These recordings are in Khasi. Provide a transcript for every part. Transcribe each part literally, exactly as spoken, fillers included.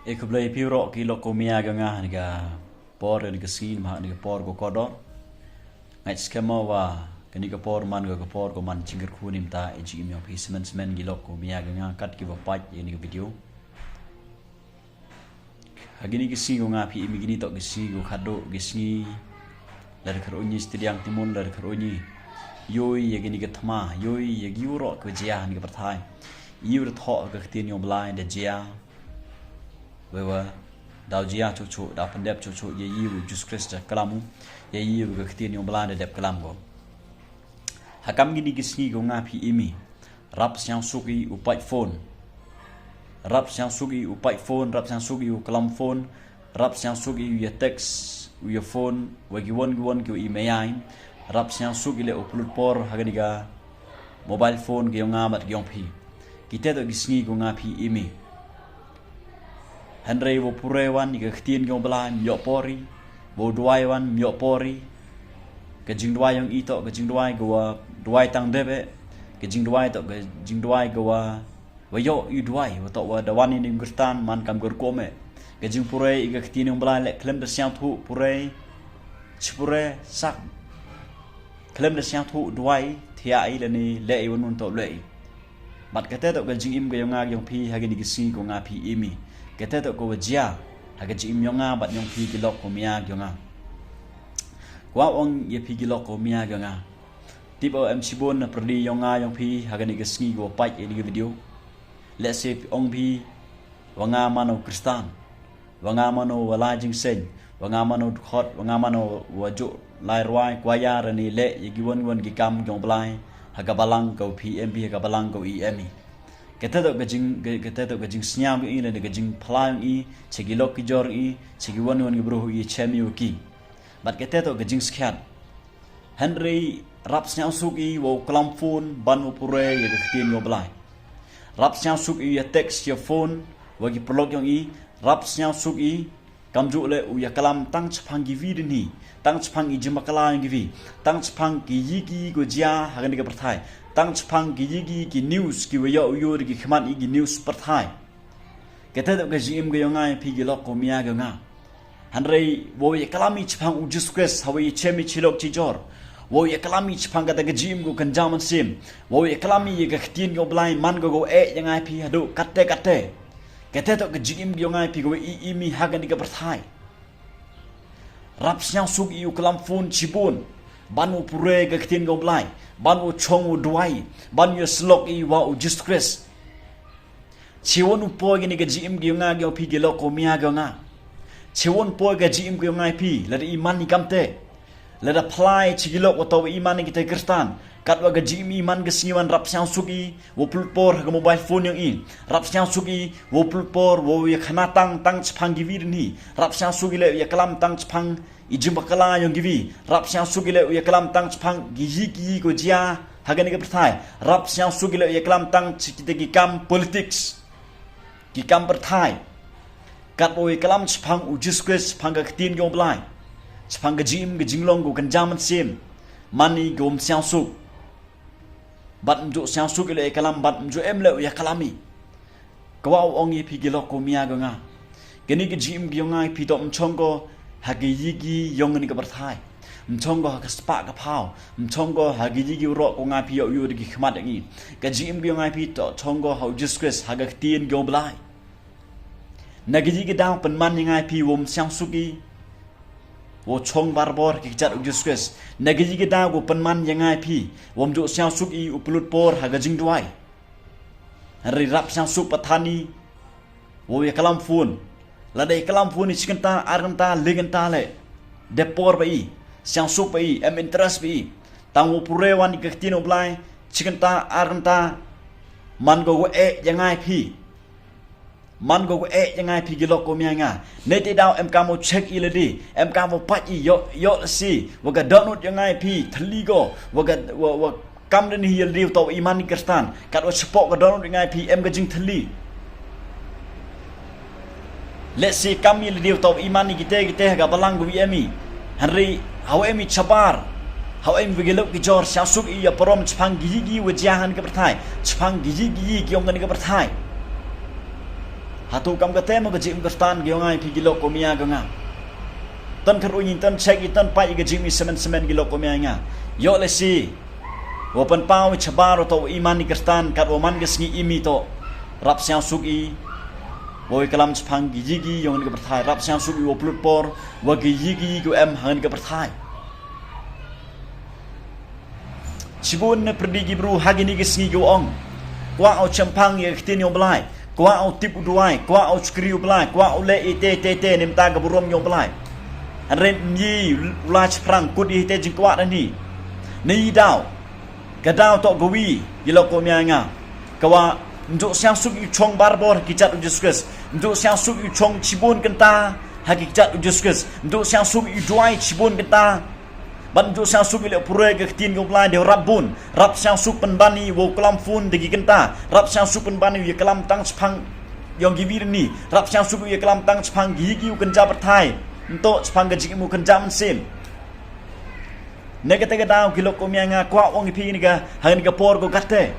E khublei phi baroh ki lok ko mia ki nga ha kane ka por, ha kane ka sngi, ha kane ka por ko kordor. Nga ngeit skhem mo ba kane ka por man ka por ko man jingkyrkhu namar ïa ka jingim jong phi smen smen ki lok ko mia ki nga kat kiba peit ïa kane ka video. Ha kine ki sngi ko nga phi im, kine to ki sngi ko khadduh ki sngi. Lada kyrkhu ngi stadiang timun, lada kyrkhu ngi ïohi ïa kine ki thma, ïohi ïa ki baroh ki jia ha kane ka pyrthei. Ïohi da thoh ka ktien jong u Blai da jia. Wei wa daw jia chuh chuh, daw pyndep chuh chuh ïa ïohi u Jesus Christ da klam u, ïa ïohi ka ktien jong u Blai da dep klam ko. Ha kam kine ki sngi ko nga phi im, rap sniawsuk ïa u peit phone. Rap sniawsuk ïa u peit phone, rap sniawsuk ïa u klam phone, rap sniawsuk ïa u ïa text, u ïa phone, wa ki won ki won ki u ïa maiai. Rap sniawsuk ïa leh u pynlut por ha kane ka mobile phone ki jong nga bad ki jong phi. Kite to ki sngi ko nga phi im. Hynrei wa pure wan ïa ka ktien jong u Blai ym ïoh por ïa, wa duwai wan ym ïoh por ïa. Ka jingduwai jong i to ka jingduwai ka wa duwai tang dep eh. Ka jingduwai to ka jingduwai ka wa, wa ïoh i duwai, wa to wa da wan ïa i Khristan man kam ka rukom eh. Ka jingpure ïa ka ktien jong u Blai leh khlem da sniawthuh pure, shi pure sak. Khlem da sniawthuh duwai, thiah i lane leh i wan un to leh i. Bad kate to ka jingim ka jong nga jong phi ha kine ki sngi ko nga phi im. Kate to ka wa jia ha ka jingim jong nga bad jong phi ki lok ko mia ki jong nga. Kwah ong ïa phi ki lok ko mia ki jong nga. Tip o em shibun na pyrdi jong nga jong phi ha kine ki sngi ko peit ïa kine ki video. Lehse phi ong phi wa nga mano Khristan. Wa nga mano wa la jingseng, wa nga mano dkhot, wa nga mano wa ju lai rwai kwaya rani leh ïa ki won won ki kam jong u Blai ha ka balang ka u phi im phi ha ka balang ka u i im i. Kate to ka jing, kate to ka jingsniaw jong i lane ka jingphla jong i cha ki lok ki jor jong i, cha ki won won ki bru i chem i u ki. Bad kate to ka jingskhiat. Hynrei rap sniawsuk i wa u klam phone ban wa pure ïa ka ktien jong u Blai. Rap sniawsuk i ïa text ïa phone wa ki paralok jong i. Rap sniawsuk i kamjooh leh u ïa klam tang chaphang ki wi dynhi, tang chaphang i jingbakla jong ki wi, tang chaphang ki ïi ki ko jia ha kane ka pyrthai, tang chaphang ki ïi ki ki news ki wa ïoh u ïoh da ki khmat i ki news pyrthai. Kate to ka jingim ka jong nga ïa phi ki lok ko mia ki jong nga. Hynrei wa ïa klam i chaphang u Jesus Christ ha wa ïa chem i chilok chijor. Wa ïa klam i chaphang kata ka jingim ko kynja mynsiem. Wa ïa klam i ïa ka ktien jong u Blai man ko ko eh ïa nga ïa phi haduh kate kate. Kate to ka jingim ka jong nga ïa phi ko i im i ha kane ka pyrthai. Rap sniawsuk i u klam phone shibun ban u pure ka ktien jong u Blai, ban u chong u duwai, ban u ïa slok i wa u Jesus Christ. Chewon u poi kane ka jingim ki jong nga ki jong phi ki lok ko mia ki jong nga. Chewon poi ka jingim ki jong nga phi lada i man i kamte. Lada phlai chi ki lok wa to wa i man i kita Khristan. Katwa ka jingim i man ka sngi wan rap sniawsuk i wa pynlut por ha ka mobile phone jong i. Rap sniawsuk i wa pynlut por wa ïa khana tang tang chaphang ki wi dynhi. Rap sniawsuk i leh ïa klam tang chaphang i jingbakla jong ki wi. Rap sniawsuk i leh ïa klam tang chaphang ki ïi ki ïi ko jia ha kane ka pyrthai. Rap sniawsuk i leh ïa klam tang chi kita ki kam politics, ki kam pyrthai. Katwa ïa klam chaphang u Jesus Christ, chaphang ka ktien jong u Blai, chaphang ka jingim ka jinglong ko kynja mynsiem. Man i ko ym sniawsuk. Bad ym ju sniawsuk i leh ïa klam bad ym ju em leh ïa klam i. Kwah u ong ïa phi ki lok ko mia ki jong nga. Kane ka jingim ki jong nga ïa phi to ym chong ko ha ki ïi ki ïong kane ka pyrthai. Ym chong ko ha ka spah ka phaw. Ym chong ko ha ki ïi ki rok ko nga phi ïoh ïoh da ki khmat jong i. Ka jingim ki jong nga ïa phi to chong ko ha u Jesus Christ ha ka ktien jong u Blai. Na ka ïi ka daw pynman ïa nga ïa phi wa ym sniawsuk i wa u chong barbor ki kjat u Jesus Christ. Na ka ïi ka daw ko pynman ïa nga ïa phi wa ym ju sniawsuk i u pynlut por ha ka jingduwai. Hynrei rap sniawsuk pathan i wa ïa klam phone. Lada ïa klam phone i chi kynta ar kynta le kynta leh. Dep por ba i. Sniawsuk ba i, em interest ba i. Tang wa pure wan i ka ktien u Blai chi kynta ar kynta. Man ko ko eh ïa nga ïa phi. Man ko ko eh ïa nga ïa phi ki lok ko mia nga. Nei te daw em kam u check i lade, em kam u pait i ïoh ïoh lasi wa ka dohnud ïa nga ïa phi thylli ko wa ka wa wa kam dynhi ïa lade u to i man i Khristan. Katwa chapoh ka dohnud ïa nga ïa phi em ka jingthylli. Lehse kam i lade u to i man i kite kite ha ka balang ko i em i. Hynrei ha u em i chabar, ha u em i wa ki lok ki jor sniawsuk i ïa parom chaphang ki ïi ki ïi wa jia ha kane ka pyrthai, chaphang ki ïi ki ïi ki ïong kane ka pyrthai. Hato kam kata mo ka jingim Khristan ki ong ai phi ki lok kumne ki ong nga. Ton kyrui ngi ton check i ton pait i ka jingim i semen semen ki lok kumne nga. Ïoh lehse. Wa pynpaw i shabar to iman i Khristan kat wa man ka sngi imi to. Rap sngewsuk i. Wa i klam chapang ki yigi yong ni ka pyrthai. Rap sngewsuk i wa plut por. Wa ki yigi ko em hang ni ka pyrthai. Chibun ne pyrdi ki bru ha kini ki sngi ki ong. Kwah u chempang ïa ka ktien ïa u Blai. Kwah u tip u duwai. Kwah u chukri u Blai. Kwah u leh ite ite ite ne mynta ka burom ïa u Blai. Hynrei ngi u la chprang kut ïa ite jingkwah da ni. Ni daw. Ka daw to ka wi ïa lok kumne nga. Ka wa njuk sngewsuk ïa u chong barbor ki jat u Jisu Khrist. Njuk sngewsuk ïa u chong chibun kynta ha ki jat u Jisu Khrist. Njuk sngewsuk ïa u duwai chibun kynta. Ban ju sngewsuk ïa le pure ka ktien ka u Blai de rap bun. Rap sngewsuk pynban i wa u klam phone de ki kynta. Rap sngewsuk pynban i wa u klam tang chapang yong ki wi ni. Rap sngewsuk ïa u klam tang chapang ki yigi u kynja pyrthai. Nto chapang ka jingim u kynja mynsiem. Ne kata ka daw ki lok kumne nga kwah ong i phi ni ka hang ni ka por ko kate.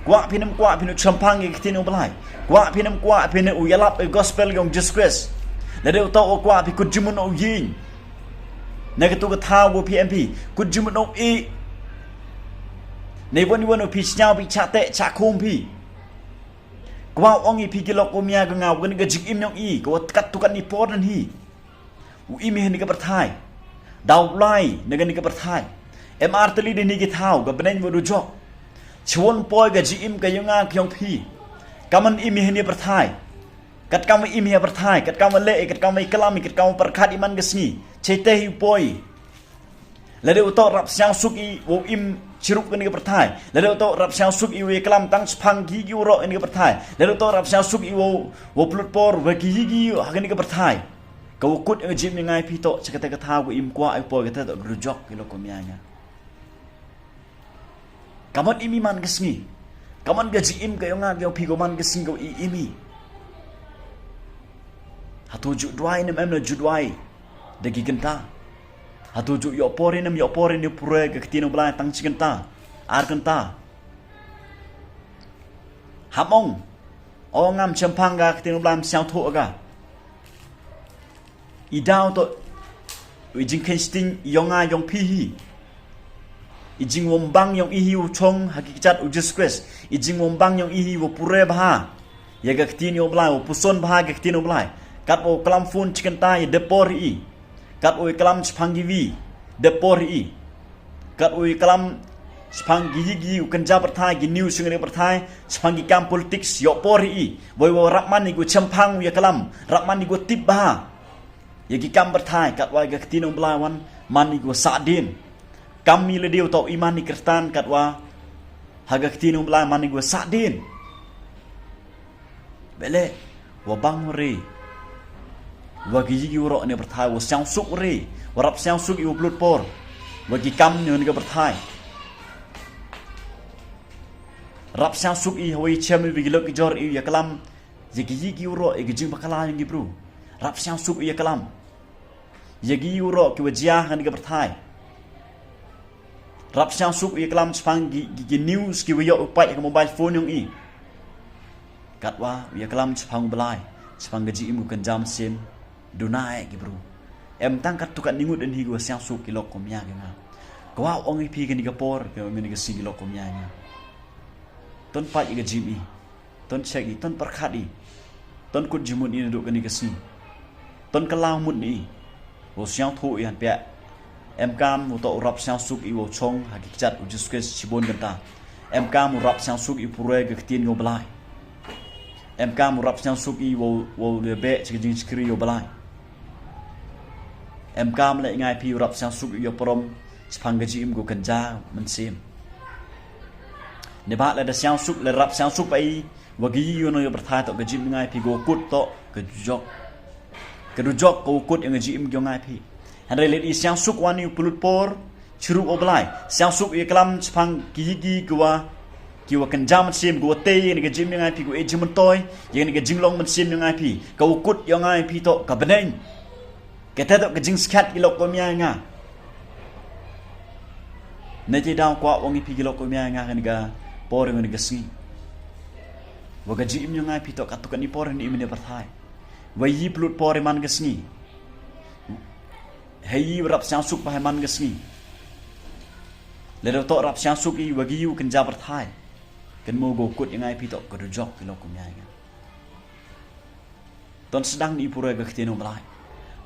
Kwah phi nem kwah phi nu chempang ïa ka ktien u Blai. Kwah phi nem kwah phi ne u ïalap ïa gospel yong Jisu Khrist. Lada u to u kwah phi kut jimun u ying. Na katu ka thaw wa phi em phi kut jimun u i. Nei wan wan u phi sñiaw phi chate chakum phi. Kwah ong i phi ki lok kumne ka nga wa ka jingim yong i ka wa kat tu kat ni por nan hi. U im hi ni ka pyrthai. Daw lai ni ka ni ka pyrthai. Em arteli de ni ki thaw ka bneng wa du jok. Chwon poi ka jingim ka yong nga ka yong phi. Kaman im hi ni pyrthai. Kat kam im hi pyrthai, kat kam le, kat kam i kalam, kat kam pyrkhat i man ka sngi. Chete hi poi. Lada u to rap sngewsuk i wa u im chirup ka ni ka pyrthai. Lada u to rap sngewsuk i wa i kalam tang chapang ki ki u ro ni ka pyrthai. Lada u to rap sngewsuk i wa u plut por wa ki yigi ha ka ni ka pyrthai. Ka wa kut ïa ka jingim ïa ngai phi to cha kata ka thaw wa im kwah i poi kata to ka rujok ki lok kumne nga. Kaman imi man ka sngi. Kaman ka jingim ka yong nga ka yong phi ko man ka sngi ko i imi. Hato ju duwai nem em na ju duwai. Da ki kynta. Hato ju ïoh pori nem ïoh pori ni pure ka ktien u Blai tang chi kynta. Ar kynta. Ham ong. O ngam chempang ka ktien u Blai sñiaw thuh ka. I daw to. I jingkheiñ sting yong nga yong phi hi. I jingwambang yong i hi u chong ha ki kjat u Jisu Khrist. I jingwambang yong i hi u pure bha. Ïa ka ktien ïa u Blai, u puson bha ka ktien u Blai. Kat u klam phone chi kynta ïa dep por i. Kat u klam chapang ki wi dep por i. Kat u klam chapang ki yigi u kynja pyrthai ki news sing pyrthai chapang ki kam politics ïoh por i. Wei wa rap man i ku chempang u ïa klam, rap man i ku tip bha. Ïa ki kam pyrthai kat wa ka ktien u Blai wan man i ku sah din. Kam i lade u to i man i Khristan kat wa ha ka ktien u Blai man i ku sah din. Bele wa bang re. Wa ki yigi u ro ni pyrthai wa sñiaw suk re. Wa rap sñiaw suk i u blut por. Wa ki kam ni ka pyrthai. Rap sñiaw suk i hawai chem i wi ki lok ki jor i ïa klam. Ïa ki yigi u ro ïa ki jingbakla ïa ki bru. Rap sñiaw suk i ïa klam. Ïa ki u ro ki wa jia ha ni ka pyrthai. Rap sñiaw suk u ïa klam chapang ki, ki, ki news ki wa ïoh u pait ha ka mobile phone yong i. Kat wa u ïa klam chapang u Blai, chapang ka jingim u kynja mynsiem, duna ïa ki bru. Em tang kat tu kat ningut den hi ki wa sñiaw suk ki lok kumne ki nga. Ka wa ong i phi ka ni ka por, ka ong i ka sngi ki lok kumne ki nga. Ton pait ïa ka jingim i. Ton check i, ton pyrkhat i. Ton kut jingmut i naduh kane ka sngi. Ton kylla mut i. Wow sñiawthooh i hynpia. Em kam u toh u rap sñiawsuk i wow chong ha ki kjat u Jisu Khrist shibun kynta. Em kam u rap sñiawsuk i pure ka ktien u Blai. Em kam u rap sñiawsuk i wow, wow leh beh cha ka jingshakri u Blai. Em kam leh ngai phi u rap sñiawsuk i u parom shaphang ka jingim ko kynja mynsiem. Neibhah lada sñiawsuk, lada rap sñiawsuk pa i, wa ki ïoh nong ïa pyrthai toh ka jingim ngai phi ko kut toh ka dujok. Ka dujok ko kut ïa ka jingim ko ngai phi. Hynrei lada i sñiawsuk wan i u pynlut por chirup u Blai. Sñiawsuk ïa klam shaphang ki ïa ki kiwa, kiwa kynja mynsiem, kiwa tei ïa ka jingim ngai phi, kiwa e jingmyntoi ïa ka jinglong mynsiem ngai phi. Ka kut ïa ngai phi toh ka bneng. Kata toh ka jingskhem ki lok ko mia nga. Na te dang kwah ong i phi ki lok ko mia nga kane ka por kane ka sngi. Wa ka jingim yong nga phi toh katto katne por hynne mynne pyrthai. Wa i pynlut por i man ka sngi. Hei i wa rap sñiawsuk bha i man ka sngi. Lada toh rap sñiawsuk i wa ki yu kynja pyrthai. Kynmaw ko kut yong nga phi toh ka dujok ki lok kum yong nga. Ton sdang ni i pura ka ktien yong Blai.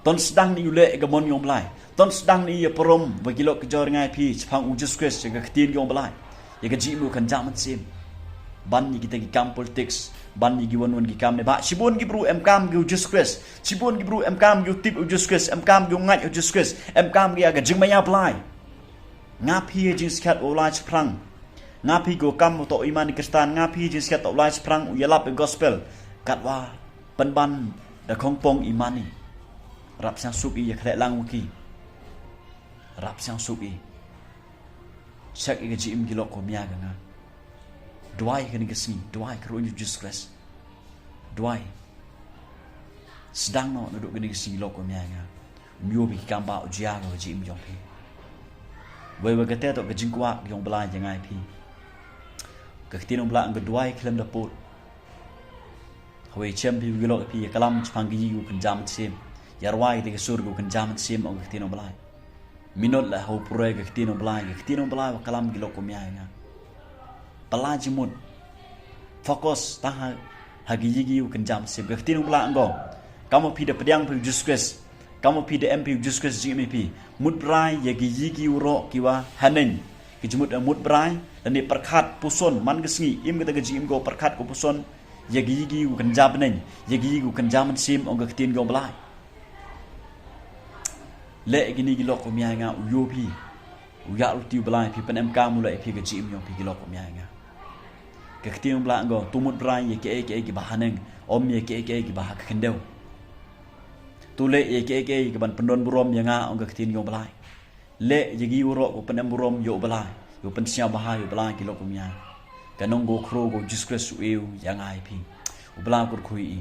Ton sdang ni i u leh ka mon yong Blai. Ton sdang ni i ya parom wa ki lok ki jor nga phi chaphang u Jisu Khrist ya ka ktien yong Blai. Ya ka jingim u kynja mynsiem. Ban ni kita ki kam politics, ban ni ki wan wan ki kam ne ba. Shibun ki bru em kam ki u Jisu Khrist. Shibun ki bru em kam ki u tip u Jisu Khrist, em kam ki u ngait u Jisu Khrist, em kam ki ya ka jingmaya Blai. Nga phi jingskhiat u lai shaphrang. Nga phi ko kam u toh i man i Kristan, nga phi jingskhiat u lai shaphrang u yalap i gospel. Katwa pynban da khongpong i man i. Rap sñiawsuk i ya khleh lang u ki. Rap sñiawsuk i. Check i ka jingim ki lok ko mia ka nga. Duwai ka ni ka sngi, duwai ka ruh u Jisu Khrist. Duwai. Sdang no na duk ka ni ka sngi lok ko mia nga. Myo bi ki kam ba u jia ka jingim jong phi. Wei wei ka te toh ka jingkwah yong Blai ya nga phi. Ka ktien yong Blai ang ka duwai khlem da put. Hawei chem phi u lok phi ya kalam chaphang ki yu kynja mynsiem. Ya rwai te ka sur yu kynja mynsiem ong ka ktien yong Blai. Minot la hau pura ka ktien yong Blai, ka ktien yong Blai wa kalam ki lok ko mia nga. Pala jimut. Focus ta ha ha ki yigi u kynja mynsiem ka ktien yong Blai ang go. Kam wa phi da pdiang phi u Jisu Khrist. Kam wa phi da em phi u Jisu Khrist jingim phi. Mut brai ya ki yigi u ro ki wa haneng. Ki jimut mut brai lane pyrkhat puson man ka sngi im kata ka jingim ko pyrkhat ko puson. Ya ki yigi u kynja bneng, ya ki yigi u kynja mynsiem ong ka ktien yong Blai. Leh kini ki lok ko mia nga u yo phi. U ya luti u Blai phi pynem kam u leh phi ka jingim yong phi ki lok ko mia nga. Ka ktien yong Blai ang go tu mut brai ya ki ei ki ei ki ba haneng, om ya ki ei ki ei ki ba ha ka khyndew. Tu leh ya ki ei ki ei ki ban pyndon burom ya nga ong ka ktien yong Blai. Leh ya ki u ro ko pynem burom yo u Blai, yo pynsñiaw bha yo u Blai ki lok ko mia. Ka nong go khro go Jisu Khrist u eu ya nga i phi. U Blai kur khui i.